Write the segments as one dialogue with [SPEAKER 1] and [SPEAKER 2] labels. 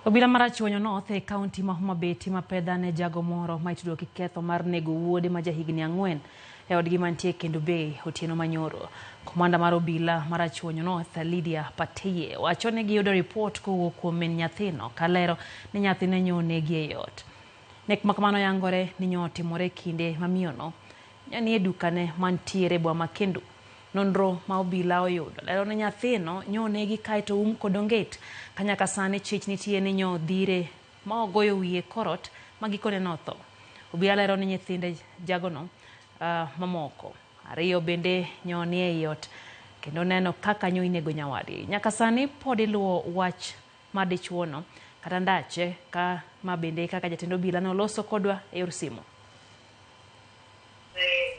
[SPEAKER 1] Obila mar Rachuonyo North e kaunti ma Homa Bay timo apedha ne jago moro ma itudo gi ketho mar nego wuode ma jahigni 4 e odgi mantie Kendu Bay otieno manyoro. Komanda mar obila mar Rachuonyo North Lydia Pateye wacho ni giyudo ripot kowuok kuom min nyathino kalero ni nyathine nyo onegi ei ot. Nek ma kamano yangore ni nyo otimore kinde ma miyono nyo nie dukane mantiere e boma ma Kendu. Nonro ma obila oyudo lero ni nyathino nyo onegi kaeto oum kod onget ka nyaka sani chich nitie ni nyo odhire ma ogoyo wiye korot ma gikone notho. Obila lero ni nyithinde jagono mamoko 2 bende nyo nie ei ot kendo neno kaka nyo inego nyawadgi. Nyaka sani pod iluwo wach mar dichuono kata ndache ka ma bende kaka jatend obila noloso kodwa e yor simu.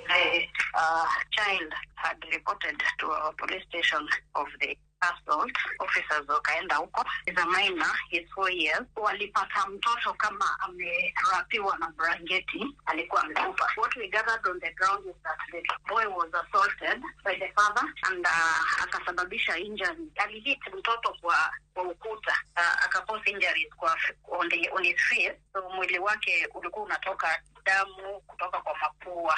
[SPEAKER 2] The child had reported to our police station of the assault. Officers wakaenda huko. He's a minor, he's 4 years. Walipata mtoto kama amerapiwa na blanketi, alikuwa amekufa. What we gathered on the ground is that the boy was assaulted by the father and akasababisha injury. Alihit mtoto kwa ukuta, akakose injuries on his face. So mwili wake ulikuwa unatoka damu kutoka kwa mapua.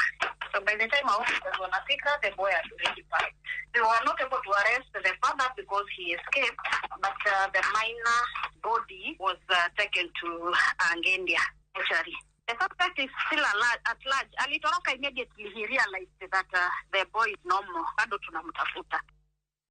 [SPEAKER 2] So by the time our officers wanafika, the boy had already passed. They were not able to arrest the father because he escaped, but the minor body was taken to Angendia mortuary. The suspect is still at large. Alitoroka immediately he realized that the boy is no more. Bado tunamtafuta.